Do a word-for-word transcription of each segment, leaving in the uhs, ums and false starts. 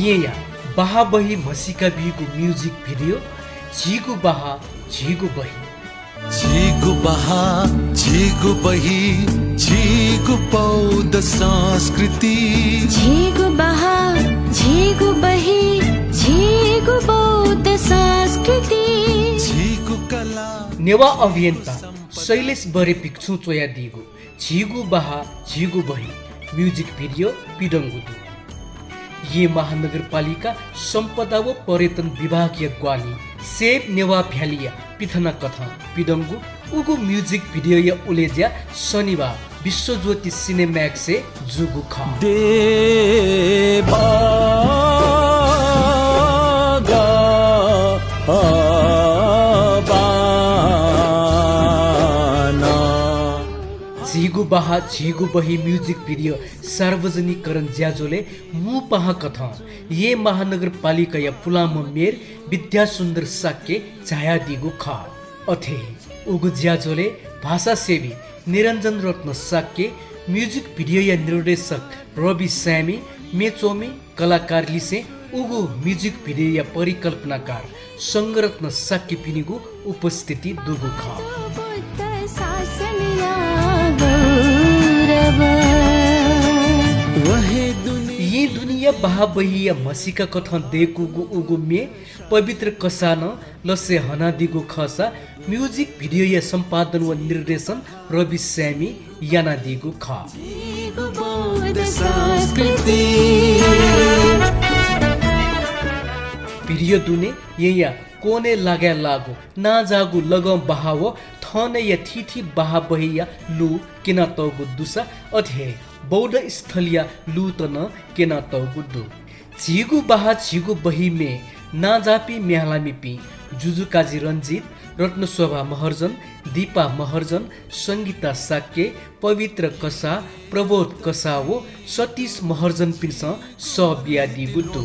येँया बाहा बही म्हसीका बीगु music video झीगु बाहा झीगु बही। झीगु बाहा, झीगु बही, झीगु बौद्ध संस्कृति। झीगु बाहा, झीगु बही, झीगु बौद्ध संस्कृति। झीगु कला। नेवाः अभियन्ता शैलेश बरे भिक्षुं च्वयादीगु झीगु बाहा झीगु बही music video पिदंगु दु। येँ महानगरपालिका सम्पदा व पर्यटन विभागया ग्वाहालिं Save Newa Valley-या पिथनाकथं पिदंगु उगु music video-या उलेज्या शनिबाः विश्वज्योति Cinemax-य् जूगु खः। देवा गा बाना। झीगु बाहा झीगु बही music video सार्वजनिकरण ज्याझ्वलय् मू पाहांकथं येँ महानगरपालिकाया पुलांम्ह मेयर विद्यासुन्दर शाक्यं झायादीगु खः। अथे हे उगु ज्याझ्वलय् भाषासेवी निरञ्जन रत्न शाक्य, music video-या निर्देशक रवि साय्मि, म्ये च्वमि, कलाकार लिसें उगु music video-या परिकल्पनाकार संघरत्न शाक्यपिनिगु उपस्थिति दुगु खः। येँ दुनेया बाहा बहीया म्हसीका कथं दय्कूगु उगु म्ये पवित्र कसाः नं लसय् हनादीगु खःसा music video-या सम्पादन व निर्देशन रवि साय्मिं यानादीगु खः। Video दुने येँया कोने लागाय् लाःगु नांजाःगु लगं बाहा व थनया थीथी बाहा बहीया लु क्यनातःगु दुसा अथे हे बौद्ध स्थलया लुत नं क्यनातःगु दु। झीगु बाहा झीगु बही म्ये नांजाःपिं म्ये हालामिपिं जुजुकाजी रञ्जित, रत्नशोभा महर्जन, दीपा महर्जन, संगीता शाक्य, पवित्र कसाः, प्रबोध कसाः व सतीश महर्जनपिन्सं सः बियादीगु दु।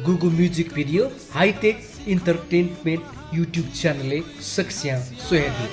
गुगु music video Hitech Entertainment YouTube channel-य् सकसियां स्वयादी।